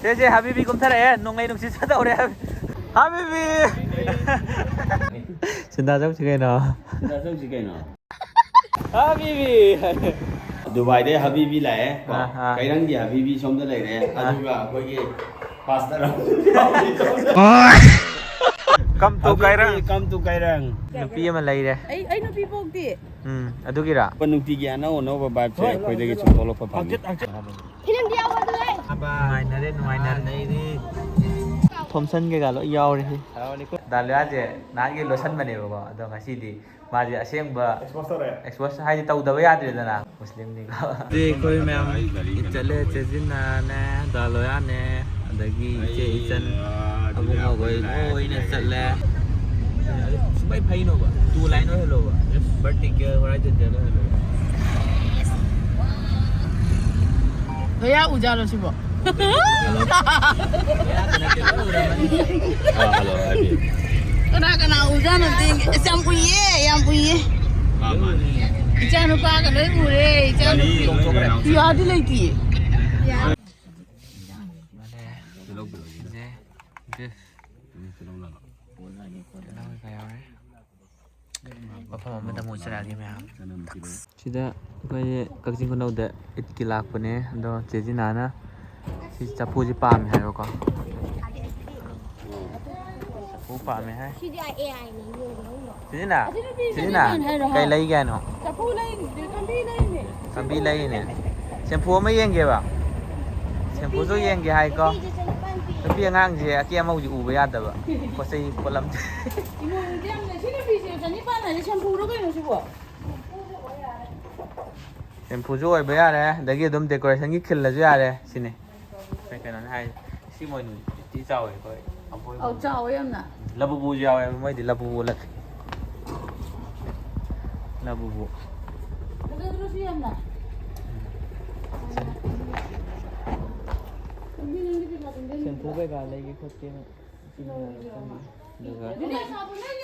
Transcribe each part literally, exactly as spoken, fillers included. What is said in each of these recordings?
ꯁꯦ, ꯁꯦ, ꯍꯥꯕꯤꯕꯤ ꯀꯨꯝꯊꯔꯛꯑꯦ, ꯅꯣꯡꯂꯩ ꯅꯨꯡꯁꯤꯠ ꯆꯠꯇꯧꯔꯦ꯫ ꯍꯥꯕꯤꯕꯤ! ꯁꯤꯟꯗꯥ ꯆꯧꯁꯤ ꯀꯩꯅꯣ꯫ ꯁꯤꯟꯗꯥ ꯆꯧꯁꯤ ꯀꯩꯅꯣ꯫ ꯍꯥꯕꯤꯕꯤ! ꯗꯨꯕꯥꯏꯗꯩ ꯍꯥꯕꯤꯕꯤ ꯂꯥꯛꯑꯦ ꯀꯣ꯫ ꯑꯥ, ꯑꯥ꯫ ꯀꯩꯔꯪꯒꯤ ꯍꯥꯕꯤꯕꯤ ꯁꯣꯝꯗ ꯂꯩꯔꯦ꯫ ꯑꯥ꯫ ꯑꯗꯨꯒ ꯑꯩꯈꯣꯏꯒꯤ ꯄꯥꯁꯇꯔ ꯑꯃ ꯌꯥꯎꯔꯤ ꯁꯣꯝꯗ꯫ Come to ꯍꯥꯕꯤꯕꯤ, ꯀꯩꯔꯪ꯫ Come to ꯀꯩꯔꯪ꯫ ꯅꯨꯄꯤ ꯑꯃ ꯂꯩꯔꯦ꯫ ꯑꯩ, ꯑꯩ ꯅꯨꯄꯤ ꯄꯣꯛꯇꯦ꯫ ꯎꯝ, ꯑꯗꯨꯒꯤꯔꯥ? ꯅꯨꯄꯤꯒꯤ ꯑꯅꯧ ꯑꯅꯧꯕ vibeꯁꯦ ꯑꯩꯈꯣꯏꯗꯒꯤ ꯁꯨꯝ ꯊꯣꯛꯂꯛꯄ ꯐꯪꯉꯤ꯫ ꯐꯤꯂꯝꯗꯤ ꯌꯥꯎꯕ ꯑꯗꯨ ꯂꯩ꯫ ꯅꯨꯡꯉꯥꯏꯅꯔꯦ, ꯅꯨꯡꯉꯥꯏꯅꯔꯦ꯫ ꯊꯣꯝꯁꯟ ꯀꯩꯀꯥ ꯂꯣꯏ ꯌꯥꯎꯔꯦ꯫ ꯗꯥꯂꯤꯌꯥꯁꯦ ꯅꯍꯥꯟꯒꯤ ꯂꯣꯠꯁꯟꯕꯅꯦꯕꯀꯣ, ꯑꯗꯣ ꯉꯁꯤꯗꯤ ꯃꯥꯁꯦ ꯑꯁꯦꯡꯕ expose ꯇꯧꯔꯦ꯫ Expose ꯍꯥꯏꯗꯤ ꯇꯧꯗꯕ ꯌꯥꯗ꯭ꯔꯦꯗꯅ, ꯃꯨꯁꯂꯤꯝꯅꯤꯀꯣ꯫ ꯍꯧꯖꯤꯛ ꯑꯩꯈꯣꯏ ꯃꯌꯥꯝ ꯏꯠ ꯆꯠꯂꯦ, ꯆꯦꯖꯤꯅꯥꯅꯦ, ꯗꯥꯂꯣꯌꯥꯅꯦ, ꯑꯗꯒꯤ ꯏꯆꯦ ꯏꯆꯟ, ꯑꯕꯨꯡꯉꯣꯈꯣꯏ ꯂꯣꯏꯅ ꯆꯠꯂꯦ꯫ ꯁꯨꯃꯥꯏ ꯐꯩꯅꯣꯕ, two line ꯑꯣꯏꯍꯜꯂꯣꯕ꯫ Vertical, horizontal ꯑꯣꯏꯍꯜꯂꯣꯕ꯫ ꯀꯌꯥ ꯎꯖꯥꯠꯅꯣ ꯁꯤꯕꯣ? ꯑꯥ, hello, ꯍꯥꯏꯕꯤꯌꯨ꯫ ꯀꯅꯥ ꯀꯅꯥ ꯎꯖꯥꯠꯅꯣ ꯌꯦꯡꯒꯦ꯫ ꯑꯁ, ꯌꯥꯝ ꯎꯏꯌꯦ, ꯌꯥꯝ ꯎꯏꯌꯦ꯫ ꯑꯥ, ꯃꯥꯅꯦ꯫ ꯏꯆꯥ ꯅꯨꯄꯥꯒ ꯂꯣꯏ ꯎꯔꯦ, ꯏꯆꯥ ꯅꯨꯄꯤ꯫ ꯄꯤꯌꯥꯗꯤ ꯂꯩꯇꯤꯌꯦ꯫ ꯃꯥꯅꯦ꯫ ꯁꯤꯁꯦ ꯕꯤꯐ꯫ ꯇꯤꯜꯍꯧ ꯀꯩꯀꯥ ꯌꯥꯎꯔꯦ꯫ ꯃꯐꯝ ꯑꯃꯗ ꯑꯃꯨꯛ ꯆꯠꯂꯛꯑꯒꯦ ꯃꯌꯥꯝ꯫ ꯁꯤꯗ ꯑꯩꯈꯣꯏꯁꯦ ꯀꯛꯆꯤꯡ ꯈꯨꯅꯧꯗ ꯏꯠꯀꯤ ꯂꯥꯛꯄꯅꯦ, ꯑꯗꯣ ꯆꯦ ꯖꯤꯅꯥꯅ ꯁꯤ ꯆꯐꯨꯁꯤ ꯄꯥꯝꯃꯦ ꯍꯥꯏꯕꯀꯣ꯫ ꯆꯐꯨ ꯄꯥꯝꯃꯦ ꯍꯥꯏ꯫ ꯁꯤꯗꯤ ꯑꯦ ꯑꯥꯏꯅꯦ, ꯌꯦꯡꯉꯨ꯫ ꯁꯤꯖꯤꯅꯥ? ꯁꯤꯖꯤꯅꯥ? ꯀꯩ ꯂꯩꯒꯦ ꯍꯥꯏꯅꯣ? ꯆꯐꯨ ꯂꯩꯔꯤꯅꯦ, ꯊꯝꯕꯤ ꯂꯩꯔꯤꯅꯦ꯫ ꯊꯝꯕꯤ ꯂꯩꯔꯤꯅꯦ꯫ ꯁꯦꯝꯄꯨ ꯑꯃ ꯌꯦꯡꯒꯦꯕ꯫ ꯁꯦꯝꯄꯨꯁꯨ ꯌꯦꯡꯒꯦ ꯍꯥꯏꯀꯣ꯫ ꯅꯨꯄꯤ ꯑꯉꯥꯡꯁꯦ ꯑꯀꯦ ꯑꯃꯧꯁꯦ ꯎꯕ ꯌꯥꯗꯕ꯫ ꯄꯣꯠ ꯆꯩ ꯄꯣꯠꯂꯝꯁꯦ꯫ ꯏꯃꯣꯏꯅꯨꯁꯦ ꯌꯥꯝꯅ, ꯁꯤ ꯅꯨꯄꯤꯁꯦ ꯆꯅꯤꯄꯥꯟ ꯍꯥꯏꯁꯦ ꯁꯦꯝꯄꯨꯔꯣ ꯀꯩꯅꯣ ꯁꯤꯕꯣ? ꯁꯦꯝꯄꯨꯁꯨ ꯑꯣꯏꯕ ꯌꯥꯔꯦ, ꯑꯗꯒꯤ ꯑꯗꯨꯝ decorationꯒꯤ ꯈꯤꯜꯂꯁꯨ ꯌꯥꯔꯦ ꯁꯤꯅꯤ꯫ ꯀꯩ ꯀꯩꯅꯣꯅꯦ ꯍꯥꯏ, ꯁꯤ ꯃꯣꯏꯅ ꯊꯤ ꯆꯥꯎꯋꯦ ꯑꯩꯈꯣꯏ ꯑꯕꯣꯏ ꯑꯧ, ꯃꯣꯏꯅ꯫ ꯆꯥꯎꯋꯦ ꯌꯥꯝꯅ꯫ ꯂꯕꯨꯕꯨꯁꯨ ꯌꯥꯎꯋꯦ, ꯃꯣꯏꯗꯤ ꯂꯕꯨꯕꯨ ꯂꯛ-, ꯂꯕꯨꯕꯨ꯫ ꯐꯖꯗ꯭ꯔꯣ ꯁꯤ ꯌꯥꯝꯅ? ꯁꯦꯝꯄꯨ ꯀꯩꯀꯥ ꯂꯩꯒꯦ ꯈꯣꯠꯀꯦꯅ꯫ ꯑꯗꯨꯒ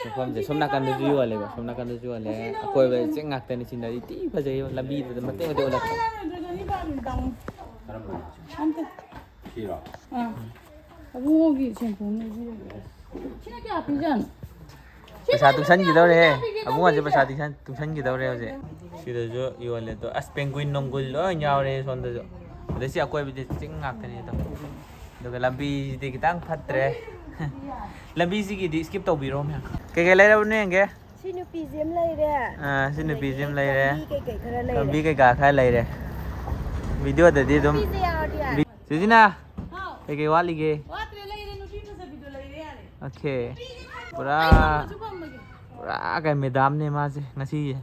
ꯃꯐꯝꯁꯦ ꯁꯣꯝ ꯅꯥꯀꯟꯗꯁꯨ ꯌꯣꯜꯂꯦꯕ, ꯁꯣꯝ ꯅꯥꯀꯟꯗꯁꯨ ꯌꯣꯜꯂꯦ꯫ ꯑꯀꯣꯏꯕꯗ ꯆꯤꯡ ꯉꯥꯛꯇꯅꯤ, scenery ꯊꯤ ꯐꯖꯩ, ꯂꯝꯕꯤꯗꯨꯗ ꯃꯇꯦꯛ ꯃꯇꯦꯛ ꯎꯠꯂꯛꯀꯦ꯫ ꯑꯝꯇ꯫ ꯑꯥ꯫ ꯑꯕꯨꯡꯉꯣꯒꯤ ꯁꯦꯟꯐꯣꯟ ꯂꯩꯕꯤꯔꯒꯦ꯫ ꯁꯤꯅ ꯀꯌꯥ ꯄꯤꯖꯥꯠꯅꯣ? ꯄꯩꯁꯥ ꯇꯨꯡꯁꯟꯈꯤꯗꯧꯔꯦ꯫ ꯑꯕꯨꯡꯉꯣꯁꯦ ꯄꯩꯁꯥ ꯇꯨꯡꯁꯟ-, ꯇꯨꯡꯁꯟꯈꯤꯗꯧꯔꯦ ꯍꯧꯖꯤꯛ꯫ ꯁꯤꯗꯁꯨ ꯌꯣꯜꯂꯦ ꯑꯗꯣ꯫ ꯑꯁ, ꯄꯦꯡꯒꯨꯏꯟ ꯅꯣꯡꯒꯨꯏꯟ ꯂꯣꯏ ꯌꯥꯎꯔꯦ ꯁꯣꯝꯗꯁꯨ꯫ ꯑꯗꯩ ꯁꯤ ꯑꯀꯣꯏꯕꯗꯤ ꯆꯤꯡ ꯉꯥꯛꯇꯅꯦ ꯑꯗꯣ꯫ ꯑꯗꯨꯒ ꯂꯝꯕꯤꯁꯤꯗꯤ ꯈꯤꯇꯪ ꯐꯠꯇ꯭ꯔꯦ꯫ ꯂꯝꯕꯤꯁꯤꯒꯤꯗꯤ skip ꯇꯧꯕꯤꯔꯣ ꯃꯌꯥꯝ꯫ ꯀꯩꯀꯩ ꯂꯩꯔꯕꯅꯣ ꯌꯦꯡꯒꯦ꯫ ꯁꯤ ꯅꯨꯄꯤꯁꯤ ꯑꯃ ꯂꯩꯔꯦ꯫ ꯑꯥ, ꯁꯤ ꯅꯨꯄꯤꯁꯤ ꯑꯃ ꯂꯩꯔꯦ꯫ ꯑꯗꯒꯤ ꯀꯝꯕꯤ ꯀꯩꯀꯩ ꯈꯔ ꯂꯩꯔꯦ꯫ ꯀꯝꯕꯤ ꯀꯩꯀꯥ ꯈꯔ ꯂꯩꯔꯦ꯫ ꯚꯤꯗꯤꯑꯣꯗꯗꯤ ꯑꯗꯨꯝ ꯅꯨꯄꯤꯁꯦ ꯌꯥꯎꯔꯗꯤ ꯌꯥꯔꯦ꯫ ꯚꯤ-, ꯆꯦꯖꯤꯅꯥ, ꯍꯥꯎ꯫ ꯀꯩꯀꯩ ꯋꯥꯠꯂꯤꯒꯦ? ꯋꯥꯠꯇ꯭ꯔꯦ, ꯂꯩꯔꯦ, ꯅꯨꯄꯤ ꯐꯖꯕꯤꯗꯣ ꯂꯩꯔꯦ, ꯌꯥꯔꯦ꯫ ꯑꯣꯀꯦ꯫ ꯅꯨꯄꯤꯁꯦ ꯄꯨꯔꯥ, ꯑꯩ ꯄꯥꯝꯕꯁꯨ ꯄꯥꯝꯕꯒꯤ꯫ ꯄꯨꯔꯥ ꯀꯩ ꯃꯦꯗꯥꯝꯅꯦ ꯃꯥꯁꯦ ꯉꯁꯤꯒꯤ꯫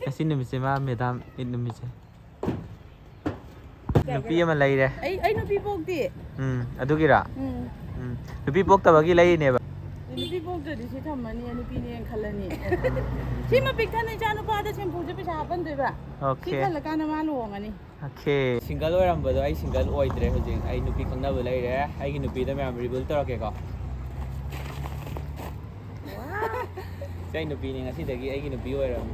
ꯉꯁꯤ ꯅꯨꯃꯤꯠꯁꯦ ꯃꯥ ꯃꯦꯗꯥꯝ ꯏꯠ ꯅꯨꯃꯤꯠꯁꯦ꯫ ꯅꯨꯄꯤ ꯑꯃ ꯂꯩꯔꯦ꯫ ꯑꯩ, ꯑꯩ ꯅꯨꯄꯤ ꯄꯣꯛꯇꯦ꯫ ꯎꯝ, ꯑꯗꯨꯒꯤꯔꯥ? ꯎꯝ꯫ ꯎꯝ꯫ ꯅꯨꯄꯤ ꯄꯣꯛꯇꯕꯒꯤ ꯂꯩꯔꯤꯅꯦꯕ꯫ ꯅꯨꯄꯤ ꯄꯣꯛꯇ꯭ꯔꯗꯤ ꯁꯤ ꯊꯝꯃꯅꯤ, ꯅꯨꯄꯤꯅꯦꯅ ꯈꯜꯂꯅꯤ꯫ ꯁꯤꯃ ꯄꯤꯛ ꯊꯟꯅ ꯏꯆꯥ ꯅꯨꯄꯥꯗ ꯁꯦꯝꯄꯨꯁꯦ ꯄꯩꯁꯥ ꯍꯥꯞꯄꯟꯗꯣꯏꯕ꯫ ꯁꯤ ꯑꯣꯀꯦ꯫ ꯈꯜꯂꯀꯥꯟꯗ ꯃꯥ ꯂꯨꯍꯣꯡꯉꯅꯤ꯫ ꯑꯣꯀꯦ꯫ ꯁꯤꯡꯒꯜ ꯑꯣꯏꯔꯝꯕꯗꯣ ꯑꯩ ꯁꯤꯡꯒꯜ ꯑꯣꯏꯗ꯭ꯔꯦ ꯍꯧꯖꯤꯛ꯫ ꯑꯩ ꯅꯨꯄꯤ ꯈꯪꯅꯕ ꯂꯩꯔꯦ꯫ ꯑꯩꯒꯤ ꯅꯨꯄꯤꯗ ꯃꯌꯥꯝ reveal ꯇꯧꯔꯛꯀꯦꯀꯣ꯫ ꯁꯤ ꯑꯩ ꯅꯨꯄꯤꯅꯤ, ꯉꯁꯤꯗꯒꯤ ꯑꯩꯒꯤ ꯅꯨꯄꯤ ꯑꯣꯏꯔꯕꯅꯤ꯫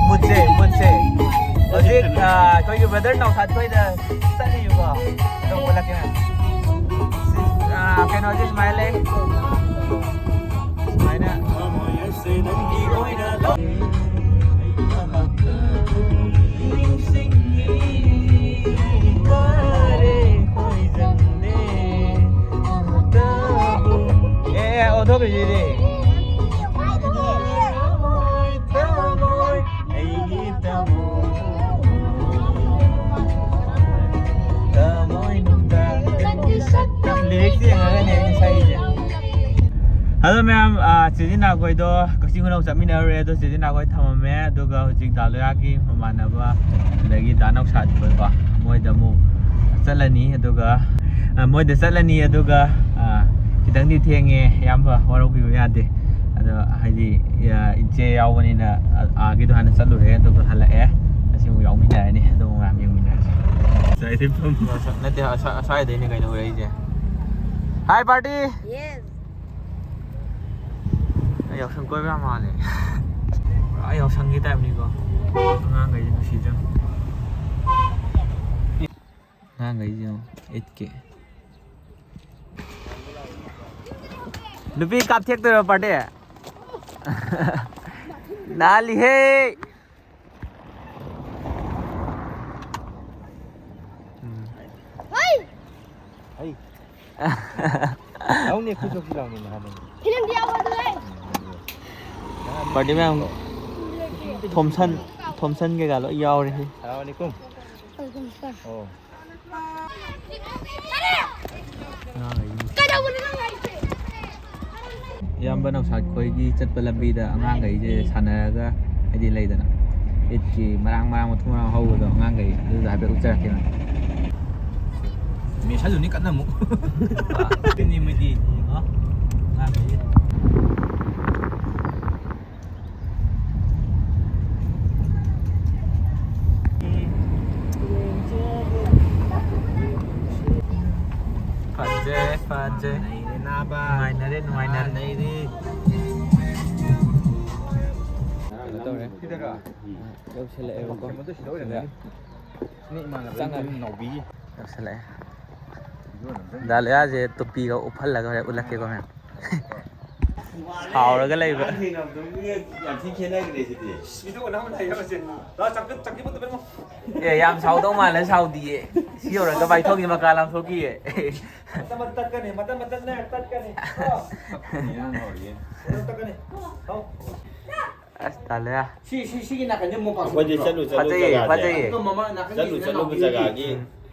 ꯃꯨꯠꯁꯦ, ꯃꯨꯠꯁꯦ꯫ ꯍꯧꯖꯤꯛ, ꯑ, ꯑꯩꯈꯣꯏꯒꯤ brother ꯅꯥꯎꯁꯥꯠ ꯈꯣꯏꯗ ꯆꯠꯂꯤꯕꯀꯣ꯫ ꯑꯗꯣ ꯎꯠꯂꯛꯀꯦ ꯃꯌꯥꯝ꯫ ꯑ, ꯀꯩꯅꯣꯁꯦ ꯁꯨꯃꯥꯏꯅ ꯂꯩ꯫ ꯁꯨꯃꯥꯏꯅ꯫ ꯑꯦ, ꯑꯦ, ꯑꯣꯟꯊꯣꯛꯈ꯭ꯔꯤꯁꯤꯗꯤ꯫ ꯑꯩꯒꯤ ꯇꯥꯃꯣ꯫ ꯇꯥꯃꯣ ꯅꯨꯡꯗꯥꯡ꯫ ꯂꯤꯔꯤꯛꯁ ꯌꯦꯡꯉꯒꯅꯦ ꯑꯩꯅ ꯁꯛꯏꯁꯦ꯫ ꯍꯜꯂꯣ ꯃꯌꯥꯝ, ꯑꯥ, ꯆꯦ ꯖꯤꯅꯥꯈꯣꯏꯗꯣ ꯀꯛꯆꯤꯡ ꯈꯨꯅꯧ ꯆꯠꯃꯤꯟꯅꯔꯨꯔꯦ, ꯑꯗꯣ ꯆꯦ ꯖꯤꯅꯥꯈꯣꯏ ꯊꯝꯃꯝꯃꯦ, ꯑꯗꯨꯒ ꯍꯧꯖꯤꯛ ꯗꯥ ꯂꯣꯌꯥꯒꯤ ꯃꯃꯥꯟꯅꯕ, ꯑꯗꯒꯤ ꯗꯥ ꯅꯧꯁꯥꯠ ꯈꯣꯏꯀꯣ, ꯃꯣꯏꯗ ꯑꯃꯨꯛ ꯆꯠꯂꯅꯤ, ꯑꯗꯨꯒ, ꯑꯥ, ꯃꯣꯏꯗ ꯆꯠꯂꯅꯤ, ꯑꯗꯨꯒ, ꯑꯥ, ꯈꯤꯇꯪꯗꯤ ꯊꯦꯡꯉꯦ, ꯑꯌꯥꯝꯕ ꯋꯥꯔꯧꯕꯤꯕ ꯌꯥꯗꯦ, ꯑꯗꯣ ꯍꯥꯏꯗꯤ, ꯑꯥ, ꯏꯆꯦ ꯌꯥꯎꯕꯅꯤꯅ, ꯑꯥ, ꯑꯥꯒꯤꯗꯣ ꯍꯥꯟꯅ ꯆꯠꯂꯨꯔꯦ, ꯑꯗꯨꯒ ꯍꯜꯂꯛꯑꯦ, ꯉꯁꯤ ꯑꯃꯨꯛ ꯌꯥꯎꯃꯤꯟꯅꯔꯅꯤ, ꯑꯗꯨ ꯃꯌꯥꯝ ꯌꯦꯡꯃꯤꯟꯅꯔꯁꯤ꯫ ꯅꯠꯇꯦ, ꯑꯁ꯭ꯋꯥꯏꯗꯩꯅꯦ ꯀꯩꯅꯣ ꯎꯔꯛꯏꯁꯦ꯫ Hi party! Yes. ꯑꯩ ꯌꯥꯎꯁꯪ ꯀꯣꯏꯕ ꯌꯥꯝ ꯃꯥꯜꯂꯦ꯫ ꯄꯨꯔꯥ ꯌꯥꯎꯁꯪꯒꯤ type ꯅꯤꯀꯣ꯫ ꯑꯉꯥꯡꯈꯩꯁꯦ ꯅꯨꯡꯁꯤꯗ꯭ꯔꯣ? ꯑꯉꯥꯡꯈꯩꯁꯦ ꯌꯦꯡꯉꯣ, ꯑꯩꯠ ꯀꯦ꯫ ꯅꯨꯄꯤ ꯀꯥꯞꯊꯦꯛꯇꯣꯏꯔꯣ ꯄꯥꯔꯇꯤ? ꯅꯥꯜꯂꯤꯍꯦ꯫ ꯎꯝ꯫ ꯍꯩ! ꯂꯥꯎꯅꯦ, ꯈꯨꯠ ꯆꯣꯛꯁꯤ ꯂꯥꯎꯅꯦ, ꯅꯍꯥꯟ ꯅꯪ꯫ ꯐꯤꯂꯝꯗꯤ ꯌꯥꯎꯕ ꯑꯗꯨ ꯂꯩ꯫ ꯄꯥꯔꯇꯤ ꯃꯌꯥꯝ ꯊꯣꯝꯁꯟ, ꯊꯣꯝꯁꯟ ꯀꯩꯀꯥ ꯂꯣꯏ ꯌꯥꯎꯔꯦ꯫ ꯁꯂꯥꯝ ꯑꯂꯩꯀꯨꯝ꯫ ꯋꯥꯂꯩꯀꯨꯝ ꯁꯂꯥꯝ꯫ ꯑꯣ꯫ ꯀꯩꯗꯧꯕꯅꯣ ꯅꯪ ꯍꯥꯏꯁꯦ? ꯏꯌꯥꯝꯕ ꯅꯥꯎꯁꯥꯠ ꯈꯣꯏꯒꯤ ꯆꯠꯄ ꯂꯝꯕꯤꯗ ꯑꯉꯥꯡꯈꯩꯁꯦ ꯁꯥꯟꯅꯔꯒ, ꯍꯥꯏꯗꯤ ꯂꯩꯗꯅ, ꯏꯠꯀꯤ ꯃꯔꯥꯡ ꯃꯔꯥꯡ, ꯃꯊꯣꯡ ꯃꯔꯥꯡ ꯍꯧꯕꯗꯣ, ꯑꯉꯥꯡꯈꯩ ꯑꯗꯨꯗ ꯍꯥꯏꯐꯦꯠ ꯎꯠꯆꯔꯛꯀꯦ ꯅꯪ꯫ ꯃꯦꯁꯜꯂꯨꯅꯤ ꯀꯟꯅ ꯑꯃꯨꯛ꯫ ꯇꯤꯟꯅꯤ ꯃꯣꯏꯗꯤ, ꯌꯦꯡꯉꯣ꯫ ꯑꯉꯥꯡꯈꯩ꯫ ꯐꯖꯩ, ꯐꯖꯩ꯫ ꯅꯩꯔꯦ ꯅꯥꯕ꯫ ꯅꯨꯡꯉꯥꯏꯅꯔꯦ, ꯅꯨꯡꯉꯥꯏꯅꯔꯦ꯫ ꯅꯩꯔꯦ꯫ ꯀꯩꯅꯣ ꯇꯧꯔꯦ꯫ ꯁꯤꯗꯔꯣ? ꯌꯧꯁꯜꯂꯛꯑꯦꯕꯀꯣ꯫ ꯀꯩꯅꯣꯗꯣ ꯁꯤꯗ ꯑꯣꯏꯔꯝꯒꯅꯤ꯫ ꯁꯤꯅ ꯏꯃꯥꯟꯅꯕꯒꯤ ꯆꯪꯉꯒꯦ꯫ ꯌꯨꯝ ꯅꯥꯎꯕꯤꯒꯤ꯫ ꯌꯧꯁꯜꯂꯛꯑꯦ꯫ ꯗꯥꯂꯤꯌꯥꯁꯦ ꯇꯨꯄꯤꯒ ꯎꯞꯍꯜꯂꯒ ꯍꯣꯔꯦꯟ ꯎꯠꯂꯛꯀꯦꯀꯣ, ꯃꯌꯥꯝ꯫ ꯁꯥꯎꯔꯒ ꯂꯩꯕ꯭ꯔꯥ? ꯌꯥꯝ ꯊꯤ ꯈꯦꯠꯅꯈ꯭ꯔꯦ ꯁꯤꯗꯤ꯫ ꯁꯤꯗ ꯑꯣꯏꯅ ꯑꯃ ꯂꯩ ꯍꯥꯏꯕꯁꯦ꯫ ꯂꯥꯎ, ꯆꯪꯀꯤ-, ꯆꯪꯀꯤ ꯄꯣꯠꯇꯣ ꯄꯤꯔꯝꯃꯣ꯫ ꯑꯦ, ꯌꯥꯝ ꯁꯥꯎꯗꯧ ꯃꯥꯜꯂꯦ, ꯁꯥꯎꯗꯤꯌꯦ꯫ ꯁꯤ ꯌꯧꯔꯒ ꯚꯥꯏ ꯊꯣꯡꯒꯤ ꯃꯀꯥ ꯂꯥꯝ ꯊꯣꯛꯈꯤꯌꯦ꯫ ꯃꯇꯝ ꯑꯃ ꯇꯠꯀꯅꯤ, ꯃꯇꯝ ꯑꯃ ꯇꯠꯅ ꯇꯠꯀꯅꯤ꯫ ꯀꯣ? ꯃꯇꯝ ꯇꯠꯀꯅꯤ꯫ ꯂꯥꯎ꯫ ꯑꯁ, ꯇꯜꯂꯦ꯫ ꯁꯤ, ꯁꯤ, ꯁꯤꯒꯤ ꯅꯥꯀꯟꯗ ꯑꯃꯨꯛ ꯄꯥꯛꯊꯣꯛ꯫ ꯑꯩꯈꯣꯏꯗꯤ ꯆꯠꯂꯨ ꯆꯠꯂꯨ ꯐꯖꯩꯌꯦ, ꯖꯒꯥꯁꯦ꯫ ꯐꯖꯩꯌꯦ꯫ ꯑꯗꯣ ꯃꯃꯥꯡ ꯅꯥꯀꯟꯒꯤ ꯆꯠꯂꯨ ꯆꯠꯂꯨꯕ ꯅꯥꯎꯕꯤꯒꯤ ꯖꯒꯥꯒꯤ ꯎꯝ꯫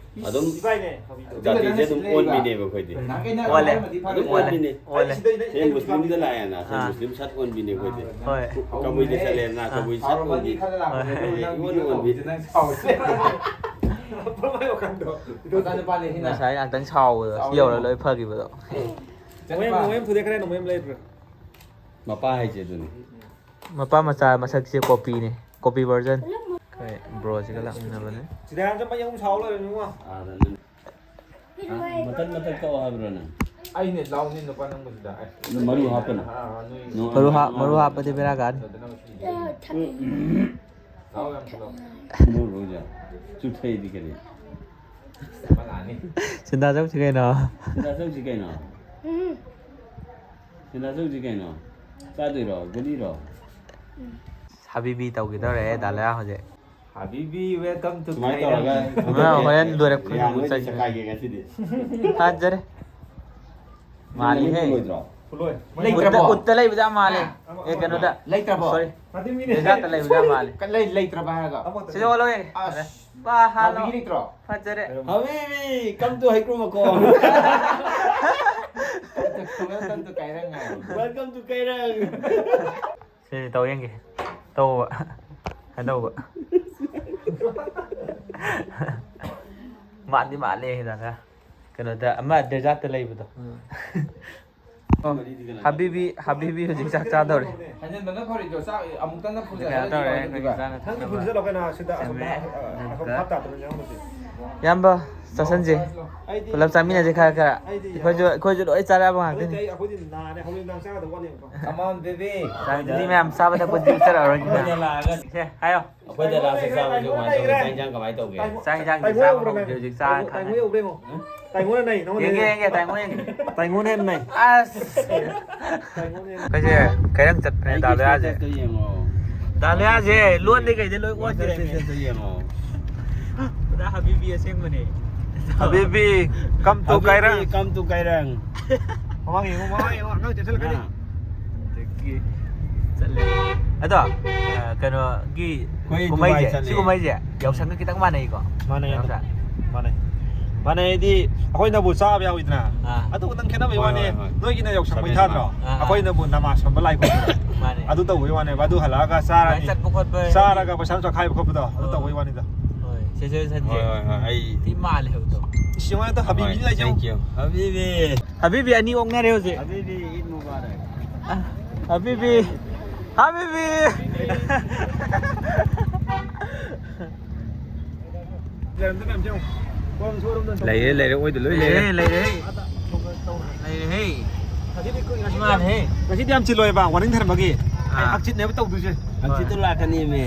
ꯑꯗꯨꯝ ꯏꯕꯥꯏꯅꯦ, ꯍꯧꯖꯤꯛꯇꯣ꯫ ꯖꯥꯇꯤꯁꯦ ꯑꯗꯨꯝ ꯑꯣꯟꯕꯤꯅꯦꯕ ꯑꯩꯈꯣꯏꯗꯤ꯫ ꯅꯥꯀꯟ ꯅꯥꯀꯟ ꯑꯣꯜꯂꯦ꯫ ꯑꯃꯗꯤ ꯐꯖꯩ꯫ ꯑꯗꯨꯝ ꯑꯣꯜꯂꯦ꯫ ꯑꯣꯟꯕꯤꯅꯦ꯫ ꯑꯣꯜꯂꯦ꯫ ꯁꯤ ꯃꯨꯁꯂꯤꯝꯗ ꯂꯥꯛꯑꯦꯅ, ꯁꯤ ꯑꯥ꯫ ꯃꯨꯁꯂꯤꯝ ꯁꯠ ꯑꯣꯟꯕꯤꯅꯦ ꯑꯩꯈꯣꯏꯗꯤ꯫ ꯍꯣꯏ꯫ ꯀꯕꯨꯏꯗ ꯆꯠꯂꯦꯅ, ꯑꯥ꯫ ꯀꯕꯨꯏ ꯁꯠ ꯁꯥꯎꯔꯝꯃꯅꯤ ꯑꯣꯟꯕꯤ꯫ ꯈꯜꯂ ꯂꯥꯛꯄꯅꯦ꯫ ꯍꯣꯏ꯫ ꯑꯗꯨ ꯅꯪ ꯏꯑꯣꯟ ꯏꯑꯣꯟꯕꯤ꯫ ꯅꯪ ꯁꯥꯎꯔꯦ꯫ ꯄꯨꯔꯥ ꯃꯥꯏ ꯋꯥꯈꯜꯗꯣ꯫ ꯃꯆꯥꯅꯨꯄꯥꯅꯦ ꯁꯤꯅ꯫ ꯉꯁꯥꯏ ꯉꯥꯛꯇꯪ ꯁꯥꯎꯕꯗꯣ, ꯁꯤ ꯆꯥꯎꯔꯦ꯫ ꯌꯧꯔ ꯂꯣꯏ ꯐꯈꯤꯕꯗꯣ꯫ ꯆꯠꯄ꯫ ꯃꯣꯏ, ꯃꯣꯏ ꯐꯨꯗꯦ ꯈꯔ ꯍꯦꯟꯅ ꯃꯣꯏ ꯑꯃ ꯂꯩꯕ꯭ꯔꯥ? ꯃꯄꯥ ꯍꯥꯏꯁꯦ ꯑꯗꯨꯅꯤ꯫ ꯃꯄꯥ ꯃꯆꯥ ꯃꯁꯛꯁꯦ ꯀꯣꯄꯤꯅꯦ, ꯀꯣꯄꯤ ꯚꯔꯖꯟ꯫ ꯑꯩꯈꯣꯏ ꯕ꯭ꯔꯣꯁꯤꯒ ꯂꯥꯛꯃꯤꯟꯅꯕꯅꯦ꯫ ꯁꯤꯗꯥꯟꯁꯨ ꯃꯌꯨꯝ ꯁꯥꯎ ꯂꯩꯔꯝꯃꯤꯉꯣ꯫ ꯑꯥꯗ ꯅꯪ꯫ ꯑꯥ, ꯃꯊꯛ ꯃꯊꯛ ꯀꯛꯑꯣ ꯍꯥꯏꯕ꯭ꯔꯣ ꯅꯪ? ꯑꯩꯅꯦ ꯂꯥꯎꯅꯤ ꯅꯨꯄꯥ ꯅꯪꯕꯨꯁꯤꯗ꯫ ꯑꯦ꯫ ꯅꯪ ꯃꯔꯨ ꯍꯥꯞꯀꯅꯨ꯫ ꯑꯥ, ꯑꯥ, ꯅꯣꯏ ꯅꯣꯡ ꯃꯔꯨ ꯍꯥꯞ-, ꯃꯔꯨ ꯍꯥꯞꯄꯗꯤ ꯕꯦꯔꯥ ꯀꯥꯅꯤ꯫ ꯂꯥꯎ ꯌꯥꯝ ꯊꯨꯅ꯫ ꯂꯥꯎ꯫ ꯅꯣꯛ ꯔꯣꯖꯥ꯫ ꯆꯨꯞꯊꯩꯗꯤ ꯀꯔꯤ? ꯁꯤꯟꯗꯥ ꯆꯧꯁꯤ ꯀꯩꯅꯣ? ꯁꯤꯟꯗꯥ ꯆꯧꯁꯤ ꯀꯩꯅꯣ? ꯁꯤꯟꯗꯥ ꯆꯧꯁꯤ ꯀꯩꯅꯣ? ꯆꯥꯗꯣꯏꯔꯣ? ꯒꯨꯂꯤꯔꯣ? ꯍꯥꯕꯤꯕꯤ ꯇꯧꯈꯤꯗꯧꯔꯦ ꯗꯥꯂꯤꯌꯥ ꯍꯧꯖꯤꯛ꯫ ꯍꯥꯕꯤꯕꯤ, welcome to ꯁꯨꯃꯥꯏꯅ ꯇꯧꯔꯒ ꯈꯥꯏꯔꯝ꯫ ꯑꯃ ꯍꯣꯔꯦꯟ ꯂꯣꯏꯔꯛꯄ ꯔꯤꯌꯥꯟ ꯍꯣꯏꯗꯤ ꯆꯠꯈ꯭ꯔꯦ꯫ ꯆꯈꯥꯏꯒꯦ ꯉꯁꯤꯗꯤ꯫ ꯐꯖꯔꯦ꯫ ꯅꯪ ꯃꯥꯜꯂꯤꯍꯦ꯫ ꯂꯣꯏꯗ꯭ꯔꯣ? ꯂꯩꯇ꯭ꯔꯕꯣ? ꯎꯠꯇ, ꯎꯠꯇ ꯂꯩꯕꯗ ꯃꯥꯜꯂꯦ꯫ ꯑꯦ, ꯀꯩꯅꯣꯗ꯫ ꯂꯩꯇ꯭ꯔꯕꯣ? Sorry꯫ ꯗꯦꯖꯥꯔꯠꯇ ꯂꯩꯕꯗ ꯃꯥꯜꯂꯦ꯫ ꯀ-, ꯂꯩ-, ꯂꯩꯇ꯭ꯔꯕ ꯍꯥꯏꯔꯒ? ꯁꯤꯗ ꯑꯣꯜꯂꯣ ꯌꯦꯡꯒꯦ꯫ ꯑꯁ꯫ ꯕꯥ, ꯍꯥꯜꯂꯣ꯫ ꯍꯥꯕꯤꯕꯤ ꯂꯩꯇ꯭ꯔꯣ? ꯐꯖꯔꯦ꯫ ꯍꯥꯕꯤꯕꯤ, come to ꯍꯩꯀ꯭ꯔꯨ ꯃꯈꯣꯡ꯫ Welcome to ꯀꯩꯔꯪ high. Welcome to ꯀꯩꯔꯪ꯫ ꯁꯤ ꯇꯧ ꯌꯦꯡꯒꯦ꯫ ꯇꯧꯕ꯫ ꯀꯩꯗꯧꯕ? ꯃꯥꯟꯗꯤ ꯃꯥꯜꯂꯦ ꯍꯤꯗꯥꯛꯀ꯫ ꯀꯩꯅꯣꯗ ꯑꯃ ꯗꯦꯖꯥꯔꯠꯇ ꯂꯩꯕꯗꯣ꯫ ꯎꯝ꯫ ꯑꯣ, ꯍꯥꯕꯤꯕꯤ, ꯍꯥꯕꯤꯕꯤ ꯍꯧꯖꯤꯛ ꯆꯥꯛ ꯆꯥꯗꯧꯔꯦ꯫ ꯍꯟꯖꯟꯕꯅ ꯐꯔꯤꯗꯣ, ꯆꯥꯛ ꯑꯃꯨꯛꯇꯪꯗ ꯀꯩꯅꯣ ꯐꯨꯜꯂꯒ ꯇꯧꯔꯦ, ꯑꯗꯨꯒ ꯑꯩꯈꯣꯏ ꯆꯥꯅ ꯅꯪꯗꯤ ꯊꯛꯅꯕ ꯐꯨꯜ ꯆꯠꯂꯣ ꯀꯩꯅꯣ, ꯁꯤꯗ ꯑꯁꯣꯝꯗ, ꯁꯦꯝꯃꯦ꯫ ꯑ, ꯑꯁꯣꯝ ꯑꯗꯨꯒ ꯍꯥꯞ ꯇꯥꯗꯅ ꯌꯥꯎꯔꯝꯃꯁꯦ꯫ ꯏꯌꯥꯝꯕ, ꯆꯥꯁꯟꯁꯦ꯫ ꯑꯩꯗꯤ ꯄꯨꯂꯞ ꯆꯥꯃꯤꯟꯅꯁꯦ ꯈꯔ ꯈꯔ꯫ ꯑꯩꯗꯤ ꯑꯩꯈꯣꯏꯁꯨ, ꯑꯩꯈꯣꯏꯁꯨ ꯂꯣꯏ ꯆꯥꯔꯛꯑꯕ ꯉꯥꯛꯇꯅꯤ꯫ ꯑꯩꯈꯣꯏꯗꯤ ꯅꯥꯔꯦ, ꯍꯣꯔꯦꯟ ꯅꯨꯡꯗꯥꯡ ꯆꯥꯒꯗꯕ ꯋꯥꯠꯂꯦꯕꯀꯣ꯫ Come on, baby. ꯆꯥꯛꯇꯨꯗꯤ ꯃꯌꯥꯝ ꯆꯥꯕ ꯊꯛꯄꯗꯤ ꯆꯠꯂꯛꯑꯔꯣꯏ꯫ ꯑꯩꯈꯣꯏꯗ ꯂꯥꯛꯑꯒ ꯁꯦ, ꯍꯥꯏꯌꯣ꯫ ꯑꯩꯈꯣꯏꯗ ꯂꯥꯛꯑꯒ ꯆꯥꯛ ꯆꯥꯕꯁꯦ ꯀꯃꯥꯏꯅ ꯇꯧꯒꯦ? ꯆꯥꯛ ꯏꯟꯖꯥꯡ ꯀꯃꯥꯏꯅ ꯇꯧꯒꯦ? ꯆꯥꯛ ꯏꯟꯖꯥꯡꯗꯤ ꯇꯥꯏꯉꯣ ꯆꯥꯕ ꯌꯧꯕ꯭ꯔꯣ ꯍꯧꯗ꯭ꯔꯤ, ꯅꯪ? ꯍꯧꯖꯤꯛ ꯆꯥꯔ ꯇꯥꯏꯉꯣ ꯈꯪꯉꯅꯤ꯫ ꯌꯧꯕ꯭ꯔꯣ ꯌꯦꯡꯉꯣ꯫ ꯇꯥꯏꯉꯣꯅ ꯅꯩ, ꯅꯉꯣꯟꯗ ꯌꯦꯡꯒꯦ, ꯅꯩ꯫ ꯌꯦꯡꯒꯦ, ꯇꯥꯏꯉꯣ ꯌꯦꯡꯒꯦ꯫ ꯇꯥꯏꯉꯣꯅ ꯍꯦꯟꯅ ꯅꯩ꯫ ꯑꯁ! ꯇꯥꯏꯉꯣꯅ ꯍꯦꯟꯅ ꯑꯩꯈꯣꯏꯁꯦ ꯀꯩꯔꯪ ꯆꯠꯄꯅꯦ, ꯑꯩꯒꯤ ꯗꯥꯂꯤꯌꯥꯁꯦ꯫ Statusꯇ ꯌꯦꯡꯉꯣ꯫ ꯗꯥꯂꯤꯌꯥꯁꯦ ꯂꯣꯟꯗꯤ ꯀꯩꯗ ꯂꯣꯏ ꯑꯣꯟꯈ꯭ꯔꯦꯅꯦ꯫ Statusꯇ ꯌꯦꯡꯉꯣ꯫ ꯄꯨꯔꯥ ꯍꯥꯕꯤꯕꯤ ꯑꯁꯦꯡꯕꯅꯦ꯫ ꯍꯥꯕꯤꯕꯤ, come to ꯍꯥꯕꯤꯕꯤ, ꯀꯩꯔꯪ꯫ Come to ꯀꯩꯔꯪ꯫ ꯃꯃꯥꯡ ꯌꯦꯡꯉꯣ, ꯃꯃꯥꯡ ꯌꯦꯡꯉꯣ, ꯑꯉꯥꯡ ꯆꯦꯟꯁꯤꯜꯂꯛꯀꯅꯤ꯫ ꯑꯥ꯫ ꯑꯗꯒꯤ ꯆꯠꯂꯦ꯫ ꯑꯗꯣ, ꯑ, ꯀꯩꯅꯣꯒꯤ ꯑꯩꯈꯣꯏ ꯀꯨꯝꯍꯩꯁꯦ, ꯗꯨꯕꯥꯏ ꯆꯠꯂꯦ꯫ ꯁꯤ ꯀꯨꯝꯍꯩꯁꯦ ꯌꯥꯎꯁꯪꯒ ꯈꯤꯇꯪ ꯃꯥꯟꯅꯩꯀꯣ? ꯃꯥꯟꯅꯩ ꯑꯗꯨꯝ꯫ ꯌꯥꯎꯁꯪ꯫ ꯃꯥꯟꯅꯩ꯫ ꯃꯥꯟꯅꯩ ꯍꯥꯏꯗꯤ ꯑꯩꯈꯣꯏꯅꯕꯨ ꯆꯥꯕ ꯌꯥꯎꯋꯤꯗꯅ꯫ ꯑꯥ꯫ ꯑꯗꯨ ꯈꯛꯇꯪ ꯈꯦꯠꯅꯕꯩ ꯍꯣꯏ, ꯋꯥꯅꯤ꯫ ꯍꯣꯏ, ꯍꯣꯏ꯫ ꯅꯣꯏꯒꯤꯅ ꯌꯥꯎꯁꯪ ꯃꯩ ꯊꯥꯗ꯭ꯔꯣ? ꯑꯥ, ꯑꯥ꯫ ꯑꯩꯈꯣꯏꯅꯕꯨ ꯅꯃꯥꯖ ꯁꯣꯟꯕ ꯂꯥꯏ ꯈꯨꯔꯨꯝꯕꯗꯣ꯫ ꯃꯥꯅꯦ꯫ ꯑꯗꯨ ꯇꯧꯕꯩ ꯋꯥꯅꯦꯕ꯫ ꯑꯗꯨ ꯍꯜꯂꯛꯑꯒ ꯆꯥꯔꯅꯤ꯫ ꯆꯠꯄ ꯈꯣꯠꯄ ꯍꯥꯏꯗꯤ ꯆꯥꯔꯒ ꯄꯩꯁꯥ ꯅꯨꯡꯁꯥ ꯈꯥꯏꯕ ꯈꯣꯠꯄꯗꯣ꯫ ꯑꯗꯨ ꯑꯣ꯫ ꯇꯧꯕꯩ ꯋꯥꯅꯤꯗ꯫ ꯍꯣꯏ꯫ ꯁꯦ, ꯁꯦ, ꯁꯟꯁꯦ꯫ ꯍꯣꯏ, ꯍꯣꯏ, ꯍꯣꯏ꯫ ꯑꯩ ꯊꯤ ꯃꯥꯜꯂꯦ ꯍꯥꯏꯕꯗꯣ꯫ ꯏꯁ, ꯌꯦꯡꯉꯣ ꯍꯦꯛꯇ ꯍꯥꯕꯤꯕꯤ ꯍꯣꯏ, ꯂꯩꯖꯧ꯫ Thank you꯫ ꯍꯥꯕꯤꯕꯤ꯫ ꯍꯥꯕꯤꯕꯤ ꯑꯅꯤ ꯑꯣꯛꯅꯔꯦ ꯍꯧꯖꯤꯛ꯫ ꯍꯥꯕꯤꯕꯤ, ꯏꯗ ꯃꯨꯕꯥꯔꯛ꯫ ꯑ, ꯍꯥꯕꯤꯕꯤ꯫ ꯍꯥꯕꯤꯕꯤ꯫ ꯂꯩꯔꯦ, ꯂꯩꯔꯦ, ꯑꯣꯏꯗ ꯂꯣꯏ ꯂꯩꯔꯦ꯫ ꯂꯩꯔꯦ, ꯂꯩꯔꯦ꯫ ꯂꯩꯔꯦꯍꯦ꯫ ꯏꯃꯥꯟꯅꯍꯦ꯫ ꯉꯁꯤꯗꯤ ꯌꯥꯝ ꯆꯤꯜꯂꯣꯏꯕ, ꯋꯥꯔꯅꯤꯡ ꯊꯔꯝꯕꯒꯤ꯫ ꯑꯥ꯫ ꯍꯪꯆꯤꯠꯅꯦꯕ ꯇꯧꯗꯣꯏꯁꯦ꯫ ꯍꯪꯆꯤꯠꯇꯨ ꯂꯥꯛꯀꯅꯦꯃꯦ꯫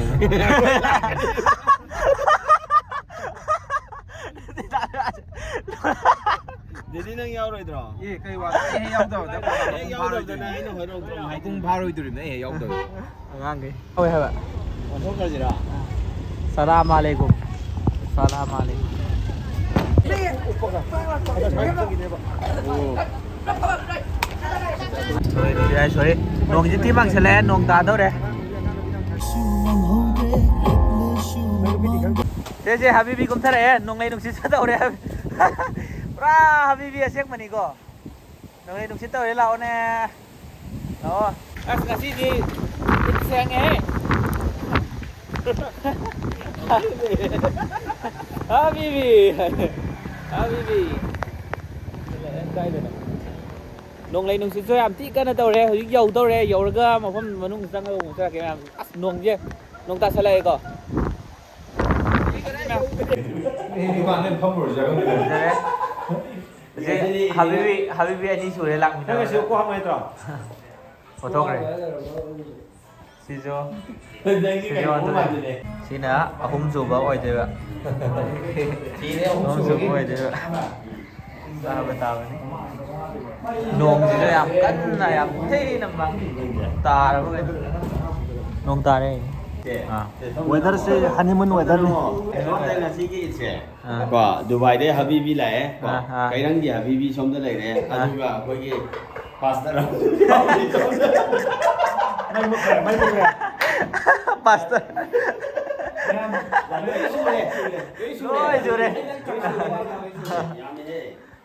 ꯗꯦꯗꯤ, ꯅꯪ ꯌꯥꯎꯔꯣꯏꯗ꯭ꯔꯣ? ꯑꯦ, ꯀꯩ ꯋꯥ? ꯑꯩ ꯍꯦꯛ ꯌꯥꯎꯗꯕꯗ ꯍꯦꯛ ꯌꯥꯎꯗꯕꯗꯅ ꯑꯩꯅ ꯍꯣꯏꯔꯣꯡ ꯇꯧꯔꯣ ꯍꯥꯏꯗꯨꯅꯤ꯫ ꯃꯄꯨꯡ ꯐꯥꯔꯣꯏꯗꯣꯔꯤꯕꯅꯦ ꯑꯩ ꯍꯦꯛ ꯌꯥꯎꯗꯕꯗ꯫ ꯑꯉꯥꯡꯈꯩ꯫ ꯍꯣꯏ ꯍꯥꯏꯕ꯫ ꯑꯣꯟꯊꯣꯛꯈ꯭ꯔꯁꯤꯔꯥ? ꯁꯂꯥꯝ ꯑꯂꯩꯀꯨꯝ꯫ ꯁꯂꯥꯝ ꯑꯂꯩꯀꯨꯝ꯫ ꯁꯣꯔꯤ, ꯁꯣꯔꯤ, ꯁꯣꯔꯤ꯫ ꯅꯣꯡꯁꯤ ꯊꯤ ꯃꯪꯁꯜꯂꯛꯑꯦ, ꯅꯣꯡ ꯇꯥꯗꯧꯔꯦ꯫ ꯁꯦ, ꯁꯦ, ꯍꯥꯕꯤꯕꯤ ꯀꯨꯝꯊꯔꯛꯑꯦ, ꯅꯣꯡꯂꯩ ꯅꯨꯡꯁꯤꯠ ꯆꯠꯇꯧꯔꯦ꯫ ꯄꯨꯔꯥ ꯍꯥꯕꯤꯕꯤ ꯑꯁꯦꯡꯕꯅꯤꯀꯣ꯫ ꯅꯣꯡꯂꯩ ꯅꯨꯡꯁꯤꯠ ꯇꯧꯔꯦ, ꯂꯥꯛꯑꯣꯅꯦ꯫ ꯂꯥꯛꯑꯣ꯫ ꯑꯁ, ꯉꯁꯤꯗꯤ ꯈꯨꯠ ꯁꯦꯡꯉꯦꯍꯦ꯫ ꯍꯥꯕꯤꯕꯤ꯫ ꯍꯥꯕꯤꯕꯤ꯫ ꯀꯥꯏꯗꯅꯣ? ꯅꯣꯡꯂꯩ ꯅꯨꯡꯁꯤꯠꯁꯨ ꯌꯥꯝ ꯊꯤ ꯀꯟꯅ ꯇꯧꯔꯦ꯫ ꯍꯧꯖꯤꯛ ꯌꯧꯗꯧꯔꯦ꯫ ꯌꯧꯔꯒ ꯃꯐꯝ ꯃꯅꯨꯡ ꯆꯪꯉꯒ ꯑꯃꯨꯛ ꯆꯠꯂꯛꯀꯦ, ꯃꯌꯥꯝ꯫ ꯑꯁ, ꯅꯣꯡꯁꯦ, ꯅꯣꯡ ꯇꯥꯁꯜꯂꯛꯑꯦꯀꯣ꯫ ꯗꯨꯀꯥꯟꯗ ꯐꯝꯃꯨꯔꯁꯦ ꯑꯩꯈꯣꯏ꯫ ꯍꯧꯖꯤꯛ ꯍꯥꯕꯤꯕꯤ, ꯍꯥꯕꯤꯕꯤ ꯑꯅꯤ ꯁꯨꯔꯦ ꯂꯥꯛꯃꯤꯟꯅꯕ꯫ ꯅꯪ ꯉꯁꯤ ꯀꯣꯛ ꯍꯥꯝꯃꯣꯏꯗ꯭ꯔꯣ? ꯄꯣꯊꯣꯛꯈ꯭ꯔꯦ꯫ ꯁꯤꯁꯨ, ꯅꯪꯒꯤ ꯁꯤꯁꯨ ꯀꯩꯅꯣ ꯑꯗꯨ ꯂꯩ꯫ ꯃꯥꯟꯁꯤꯜꯂꯦ꯫ ꯁꯤꯅ ꯑꯍꯨꯝꯁꯨꯕ ꯑꯣꯏꯗꯣꯏꯕ꯫ ꯁꯤꯅꯦ ꯑꯍꯨꯝꯁꯨꯕ ꯑꯍꯨꯝꯁꯨꯕꯒꯤ꯫ ꯑꯣꯏꯗꯣꯏꯕ꯫ ꯆꯥꯕ ꯇꯥꯕꯅꯤ꯫ ꯅꯣꯡꯁꯤꯁꯨ ꯌꯥꯝ ꯀꯟꯅ, ꯌꯥꯝ ꯊꯤꯅ ꯃꯪ ꯇꯥꯔꯕ ꯀꯩꯅꯣ꯫ ꯅꯣꯡ ꯇꯥꯔꯦ꯫ ꯑꯥ꯫ Weatherꯁꯦ honeymoon weatherꯅꯤ꯫ ꯀꯩꯅꯣ ꯇꯧꯔꯦ ꯉꯁꯤꯒꯤ ꯏꯠꯁꯦ꯫ ꯑꯥ꯫ ꯀꯣ, ꯗꯨꯕꯥꯏꯗꯩ ꯍꯕꯤꯕꯤ ꯂꯥꯛꯑꯦ ꯀꯣ꯫ ꯑꯥ, ꯑꯥ꯫ ꯀꯩꯔꯪꯒꯤ ꯍꯕꯤꯕꯤ ꯁꯣꯝꯗ ꯂꯩꯔꯦ꯫ ꯑꯥ꯫ ꯑꯗꯨꯒ ꯑꯩꯈꯣꯏꯒꯤ ꯄꯥꯁꯇꯔ ꯑꯃ ꯁꯣꯝꯗ꯫ ꯃꯩ ꯃꯨꯠꯈ꯭ꯔꯦ, ꯃꯩ ꯃꯨꯠꯈ꯭ꯔꯦ꯫ ꯄꯥꯁꯇꯔ꯫ ꯃꯌꯥꯝ, ꯂꯣꯏ ꯁꯨꯔꯦ, ꯂꯣꯏ ꯁꯨꯔꯦ꯫ ꯂꯣꯏ ꯁꯨꯔꯦ꯫ ꯌꯥꯝꯃꯦꯍꯦ꯫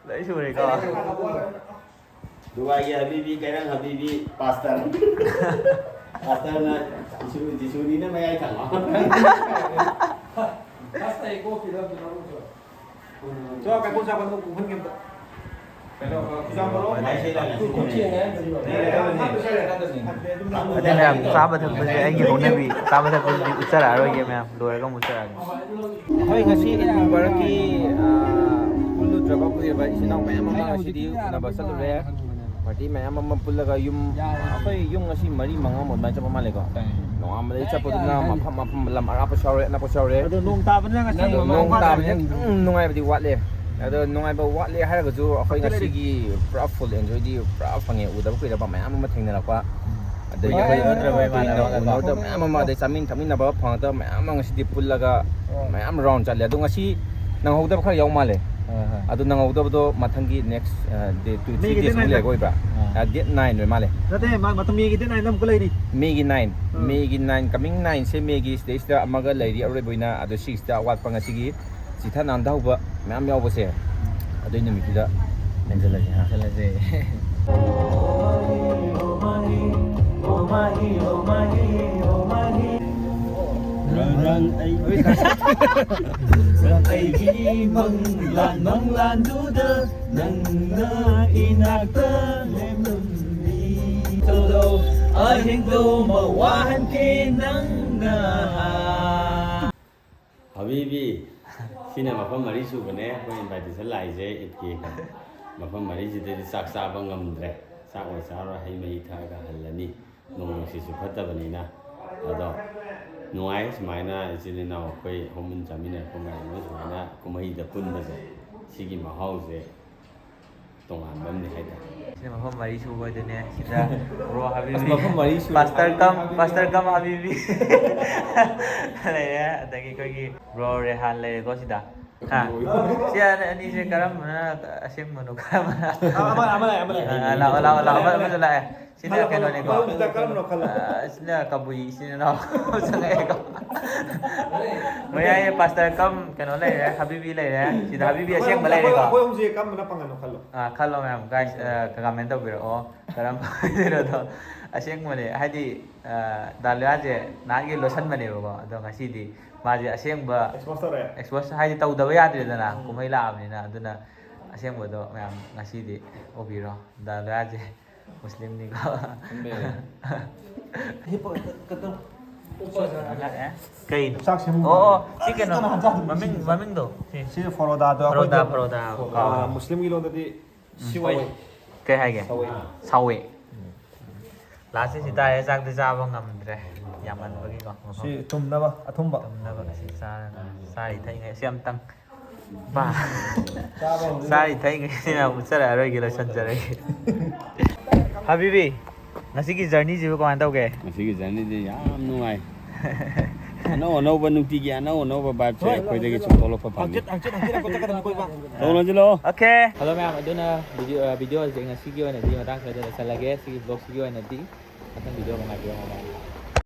ꯂꯣꯏ ꯁꯨꯔꯦꯀꯣ꯫ ꯗꯨꯕꯥꯏꯒꯤ ꯍꯕꯤꯕꯤ, ꯀꯩꯔꯪ ꯍꯕꯤꯕꯤ, ꯄꯥꯁꯇꯔ꯫ ꯄꯥꯁꯇꯔꯅ ꯖꯤꯁꯨ, ꯖꯤꯁꯨꯅꯤꯅ ꯃꯌꯥꯏ ꯊꯪꯕ꯫ ꯆꯣ, ꯀꯥꯏꯀꯨ ꯆꯥꯕ ꯑꯗꯨꯝ ꯀꯨꯝꯍꯟꯒꯦ ꯑꯝꯇ꯫ ꯀꯩꯅꯣ, ꯆꯨꯔꯆꯥꯟꯄꯨꯔ? ꯑꯗꯩ ꯃꯌꯥꯝ ꯆꯥꯕ ꯊꯛꯄꯁꯦ ꯑꯩꯒꯤ ꯍꯧꯅꯕꯤ, ꯆꯥꯕ ꯊꯛꯄꯁꯤꯗꯤ ꯎꯠꯆꯔꯛꯑꯔꯣꯏꯒꯦ ꯃꯌꯥꯝ, ꯂꯣꯏꯔꯒ ꯑꯃꯨꯛ ꯎꯠꯆꯔꯛꯑꯒꯦ꯫ ꯑꯩꯈꯣꯏ ꯉꯁꯤ ꯏꯗ ꯃꯨꯕꯥꯔꯛꯀꯤ, ꯑ, ꯄꯨꯜꯂꯨꯗ꯭ꯔꯕ ꯀꯨꯏꯔꯕ ꯏꯆꯤꯟ ꯏꯅꯥꯎ ꯃꯌꯥꯝ ꯑꯃ ꯉꯁꯤꯗꯤ ꯎꯅꯕ ꯆꯠꯂꯨꯔꯦ꯫ ꯄꯥꯔꯇꯤ ꯃꯌꯥꯝ ꯑꯃ ꯄꯨꯜꯂꯒ ꯌꯨꯝ, ꯑꯩꯈꯣꯏ ꯌꯨꯝ ꯉꯁꯤ ꯃꯔꯤ ꯃꯉꯥꯃꯨꯛ ꯑꯗꯨꯃꯥꯏꯅ ꯆꯠꯄ ꯃꯥꯜꯂꯦꯀꯣ꯫ ꯅꯣꯡꯉꯥꯟꯕꯗꯩ ꯆꯠꯄꯗꯨꯅ ꯃꯐꯝ, ꯃꯐꯝ, ꯂꯝ ꯑꯔꯥꯞꯄꯁꯨ ꯌꯥꯎꯔꯦ, ꯑꯅꯛꯄꯁꯨ ꯌꯥꯎꯔꯦ꯫ ꯑꯗꯣ ꯅꯣꯡ ꯇꯥꯕꯅꯤꯅ ꯉꯁꯤ ꯑꯗꯣ ꯅꯣꯡ ꯇꯥꯕꯅꯤꯅ ꯈꯤꯇꯪ ꯅꯨꯡꯉꯥꯏꯕꯗꯤ ꯋꯥꯠꯂꯦ꯫ ꯑꯗꯣ ꯅꯨꯡꯉꯥꯏꯕ ꯋꯥꯠꯂꯦ ꯍꯥꯏꯔꯒꯁꯨ ꯑꯩꯈꯣꯏ ꯉꯁꯤꯒꯤ ꯄꯨꯔꯥ ꯐꯨꯜ ꯑꯦꯟꯖꯣꯏꯗꯤ ꯄꯨꯔꯥ ꯐꯪꯉꯦ꯫ ꯎꯗꯕ ꯀꯨꯏꯔꯕ ꯃꯌꯥꯝ ꯑꯃ ꯊꯦꯡꯅꯔꯛꯄ, ꯑꯗꯒꯤ ꯀꯨꯏꯅ ꯑꯩꯈꯣꯏ ꯎꯅꯗ꯭ꯔꯕ ꯀꯨꯏꯅ ꯏꯃꯥꯟꯅꯕ ꯎꯅꯗꯕ ꯃꯌꯥꯝ ꯑꯃ, ꯑꯗꯩ ꯆꯥꯃꯤꯟ ꯊꯛꯃꯤꯟꯅꯕ ꯐꯪꯉꯛꯇꯕ ꯃꯌꯥꯝ ꯑꯃ ꯉꯁꯤꯗꯤ ꯄꯨꯜꯂꯒ ꯃꯌꯥꯝ ꯔꯥꯎꯟ ꯆꯠꯂꯦ꯫ ꯑꯗꯣ ꯉꯁꯤ ꯅꯪꯍꯧꯗꯕ ꯈꯔ ꯌꯥꯎ ꯃꯥꯜꯂꯦ꯫ ꯍꯣꯏ, ꯍꯣꯏ꯫ ꯑꯗꯨ ꯅꯪꯍꯧꯗꯕꯗꯣ ꯃꯊꯪꯒꯤ ꯅꯦꯛꯁ ꯗꯦ ꯇꯨ ꯊ꯭ꯔꯤ ꯃꯤꯒꯤ date ꯗꯦꯖꯃꯨꯛ nine ꯂꯩꯕ ꯑꯣꯏꯕ꯭ꯔꯥ? ꯑꯥ꯫ ꯗꯦꯠ ꯅꯥꯏꯟ ꯑꯣꯏ ꯃꯥꯜꯂꯦ꯫ ꯅꯠꯇꯦ, ꯃꯥ ꯃꯇꯝ ꯃꯦꯒꯤ ꯗꯦꯠ ꯅꯥꯏꯟꯗ ꯑꯃꯨꯛꯀ ꯂꯩꯔꯤ꯫ ꯃꯦꯒꯤ ꯅꯥꯏꯟ ꯎꯝ꯫ ꯃꯦꯒꯤ ꯅꯥꯏꯟ ꯀꯃꯤꯡ ꯅꯥꯏꯟꯁꯦ ꯃꯦꯒꯤ ꯁꯤꯗꯩꯁꯤꯗ ꯑꯃꯒ ꯂꯩꯔꯤ ꯑꯔꯣꯏꯕ ꯑꯣꯏꯅ꯫ ꯑꯗꯣ ꯁꯤꯒꯤꯁꯤꯗ ꯑꯋꯥꯠꯄ ꯉꯁꯤꯒꯤ ꯆꯤꯊ ꯅꯥꯟꯊꯍꯧꯕ ꯃꯌꯥꯝ ꯌꯥꯎꯕꯁꯦ ꯑꯗꯨꯏ ꯅꯨꯃꯤꯠꯇꯨꯗ ꯃꯦꯟꯁꯤꯜꯂꯁꯦ ꯍꯥ꯫ ꯆꯠꯂꯁꯦ꯫ ꯉꯔꯥꯡ ꯑꯩ ꯉꯔꯥꯡ ꯑꯩꯒꯤ ꯃꯪꯂꯥꯟ ꯃꯪꯂꯥꯟꯗꯨꯗ ꯅꯪꯅ ꯏꯅꯥꯛꯇ ꯂꯦꯞꯂꯝꯃꯤ꯫ ꯇꯧꯔꯣ ꯑꯍꯤꯡꯗꯣ ꯃꯋꯥꯍꯟꯈꯤ ꯅꯪꯅ꯫ ꯍꯕꯤꯕꯤ, ꯁꯤꯅ ꯃꯐꯝ ꯃꯔꯤ ꯁꯨꯕꯅꯦ ꯑꯩꯈꯣꯏ ꯏꯟꯚꯥꯏꯇꯦꯁꯟ ꯂꯥꯛꯏꯁꯦ ꯏꯠꯀꯤ꯫ ꯃꯐꯝ ꯃꯔꯤꯁꯤꯗꯗꯤ ꯆꯥꯛ ꯆꯥꯕ ꯉꯝꯗ꯭ꯔꯦ꯫ ꯆꯥꯛ ꯑꯣꯏ ꯆꯥꯔꯣꯏ, ꯍꯩ ꯃꯍꯤ ꯊꯛꯑꯒ ꯍꯜꯂꯅꯤ꯫ ꯅꯣꯡ ꯅꯨꯡꯁꯤꯠꯁꯨ ꯐꯠꯇꯕꯅꯤꯅ꯫ ꯑꯗꯣ ꯅꯨꯡꯉꯥꯏ ꯁꯨꯃꯥꯏꯅ ꯏꯆꯤꯜ ꯏꯅꯥꯎ ꯑꯩꯈꯣꯏ ꯍꯧꯃꯤꯟ ꯆꯥꯃꯤꯟꯅꯔꯛꯄ ꯃꯌꯥꯝ ꯑꯃ ꯁꯨꯃꯥꯏꯅ ꯀꯨꯝꯍꯩꯗ ꯄꯨꯟꯕꯁꯦ꯫ ꯁꯤꯒꯤ ꯃꯍꯥꯎꯁꯦ ꯇꯣꯉꯥꯟꯕ ꯑꯃꯅꯤ ꯍꯥꯏꯇꯥꯔꯦ꯫ ꯁꯤꯅ ꯃꯐꯝ ꯃꯔꯤ ꯁꯨꯕ ꯑꯣꯏꯗꯣꯏꯅꯦ꯫ ꯁꯤꯗ ꯕ꯭ꯔꯣ ꯍꯕꯤꯕꯤ, ꯑꯁ, ꯃꯐꯝ ꯃꯔꯤ ꯁꯨꯔꯦ꯫ ꯄꯥꯁꯇꯔ ꯀꯝ ꯍꯕꯤꯕꯤ꯫ ꯄꯥꯁꯇꯔ ꯀꯝ ꯍꯕꯤꯕꯤ ꯂꯩꯔꯦ꯫ ꯑꯗꯒꯤ ꯑꯩꯈꯣꯏꯒꯤ ꯕ꯭ꯔꯣ ꯔꯦꯍꯥꯟ ꯂꯩꯔꯦꯀꯣ ꯁꯤꯗ꯫ ꯍꯥ? ꯁꯤ ꯑꯅꯤ- ꯑꯅꯤꯁꯦ ꯀꯔꯝꯕꯅ ꯑꯁꯦꯡꯕꯅꯣ, ꯀꯔꯝꯕꯅ? ꯑ, ꯑꯃ- ꯑꯃ ꯂꯥꯛꯑꯦ, ꯑꯃ ꯂꯥꯛꯑꯦ꯫ ꯑ, ꯂꯥꯛꯑꯣ, ꯂꯥꯛꯑꯣ, ꯂꯥꯛꯑꯣ, ꯑꯃꯁꯨ ꯂꯥꯛꯑꯦ꯫ ꯁꯤꯅ ꯃꯅꯨꯡ- ꯀꯩꯅꯣꯅꯤꯀꯣ꯫ ꯃꯅꯨꯡꯁꯤꯗ ꯀꯔꯝꯕꯅꯣ ꯈꯜꯂꯣ꯫ ꯑ, ꯁꯤꯅ ꯀꯕꯨꯏ ꯏꯆꯤꯟ ꯏꯅꯥꯎ ꯆꯪꯉꯛꯑꯦꯀꯣ꯫ ꯃꯌꯥꯏ ꯄꯥꯁꯇꯔ ꯀꯝ ꯀꯩꯅꯣ ꯂꯩꯔꯦ, ꯍꯕꯤꯕꯤ ꯂꯩꯔꯦ꯫ ꯁꯤꯗ ꯍꯕꯤꯕꯤ ꯑꯁꯦꯡꯕ ꯑꯩꯈꯣꯏ- ꯂꯩꯔꯦꯀꯣ꯫ ꯑꯩꯈꯣꯏ ꯑꯍꯨꯝꯁꯦ ꯀꯔꯝꯕꯅ ꯄꯥꯡꯒꯜꯅꯣ ꯈꯜꯂꯣ꯫ ꯑ, ꯈꯜꯂꯣ ꯃꯌꯥꯝ, ꯒꯥꯏꯁ, ꯑ, ꯀꯃꯦꯟ ꯇꯧꯕꯤꯔꯛꯑꯣ꯫ ꯀꯔꯝꯕ ꯑꯣꯏꯗꯣꯏꯅꯣꯗꯣ꯫ ꯑꯁꯦꯡꯕꯅꯦ, ꯍꯥꯏꯗꯤ, ꯑ, ꯗꯥꯂꯤꯌꯥꯁꯦ ꯅꯍꯥꯟꯒꯤ ꯂꯣꯠꯁꯟꯕꯅꯦꯕꯀꯣ, ꯑꯗꯣ ꯉꯁꯤꯗꯤ ꯃꯥꯁꯦ ꯑꯁꯦꯡꯕ ꯑꯦꯛꯁꯄꯣꯁ ꯇꯧꯔꯦ꯫ ꯑꯦꯛꯁꯄꯣꯁ ꯍꯥꯏꯗꯤ ꯇꯧꯗꯕ ꯌꯥꯗ꯭ꯔꯦꯗꯅ, ꯀꯨꯝꯍꯩ ꯂꯥꯛꯑꯕꯅꯤꯅ꯫ ꯑꯗꯨꯅ ꯑꯁꯦꯡꯕꯗꯣ ꯃꯌꯥꯝ ꯉꯁꯤꯗꯤ ꯎꯕꯤꯔꯣ꯫ ꯗꯥꯂꯤꯌꯥꯁꯦ ꯃꯨꯁꯂꯤꯝꯅꯤꯀꯣ꯫ ꯍꯤꯞꯄꯒ ꯀꯩꯅꯣ ꯀꯩꯅꯣ? ꯆꯥꯛ ꯁꯦꯝꯃꯨ ꯑꯣ, ꯑꯣ, ꯃꯥꯜꯂꯦ꯫ ꯁꯤ ꯀꯩꯅꯣ, ꯀꯅꯥ ꯍꯟꯖꯥꯡ ꯃꯃꯤꯡ, ꯃꯃꯤꯡꯗꯣ ꯁꯤ꯫ ꯁꯤꯁꯦ ꯐꯣꯔꯣꯗꯥꯗꯣ ꯐꯔꯣꯗꯥ, ꯑꯩꯈꯣꯏꯒꯤ, ꯐꯔꯣꯗꯥ꯫ ꯑ, ꯃꯨꯁꯂꯤꯝꯒꯤ ꯂꯣꯟꯗꯗꯤ ꯁꯤꯋꯥꯏ꯫ ꯀꯩ ꯍꯥꯏꯒꯦ? ꯁꯧꯋꯦ꯫ ꯁꯥꯎꯋꯦ꯫ ꯂꯥꯁꯁꯤ ꯁꯤ ꯇꯥꯔꯦ, ꯆꯥꯛꯇꯤ ꯆꯥꯕ ꯉꯝꯗ꯭ꯔꯦ ꯌꯥꯝꯃꯟꯕꯒꯤꯀꯣ꯫ ꯁꯤ ꯊꯨꯝꯅꯕ ꯑꯊꯨꯝꯕ꯫ ꯇꯨꯝꯅꯕ ꯑꯁꯤ ꯆꯥꯔꯒ ꯆꯥꯔꯤ ꯊꯛꯏꯉꯩ ꯑꯁꯤ ꯑꯝꯇꯪ ꯄꯥ꯫ ꯆꯥꯔꯤ ꯊꯛꯏꯉꯩꯁꯤꯅ ꯑꯃꯨꯛ ꯆꯠꯂꯛꯑꯔꯣꯏꯒꯦ, ꯂꯣꯏꯁꯟꯖꯔꯒꯦ꯫ ꯍꯥꯕꯤꯕꯤ, ꯉꯁꯤꯒꯤ ꯖꯔꯅꯤꯁꯤꯕꯨ ꯀꯃꯥꯏꯅ ꯇꯧꯒꯦ? ꯉꯁꯤꯒꯤ ꯖꯔꯅꯤꯁꯦ ꯌꯥꯝ ꯅꯨꯡꯉꯥꯏ꯫ ꯑꯅꯧ ꯑꯅꯧꯕ, ꯅꯨꯡꯇꯤꯒꯤ ꯑꯅꯧ ꯑꯅꯧꯕ ꯚꯥꯏꯞꯁꯦ ꯑꯩꯈꯣꯏꯗꯒꯤ ꯁꯨꯝ ꯊꯣꯛꯂꯛꯄ ꯐꯪꯉꯤ꯫ ꯇꯧꯅꯁꯤ ꯂꯥꯛꯑꯣ꯫ Okay꯫ ꯍꯜꯂꯣ ꯃꯌꯥꯝ, ꯑꯗꯨꯅ ꯚꯤꯗꯤꯑꯣ, ꯚꯤꯗꯤꯑꯣꯁꯦ ꯉꯁꯤꯒꯤ ꯑꯣꯏꯅꯗꯤ ꯃꯇꯥꯡ ꯁ꯭ꯋꯥꯏꯗ ꯂꯣꯏꯁꯤꯜꯂꯒꯦ꯫ ꯁꯤꯒꯤ ꯕ꯭ꯂꯣꯒꯁꯤꯒꯤ ꯑꯣꯏꯅꯗꯤ ꯃꯊꯪ ꯚꯤꯗꯤꯑꯣ ꯑꯃ ꯉꯥꯏꯕꯤꯔꯝꯃꯣ ꯃꯌꯥꯝ꯫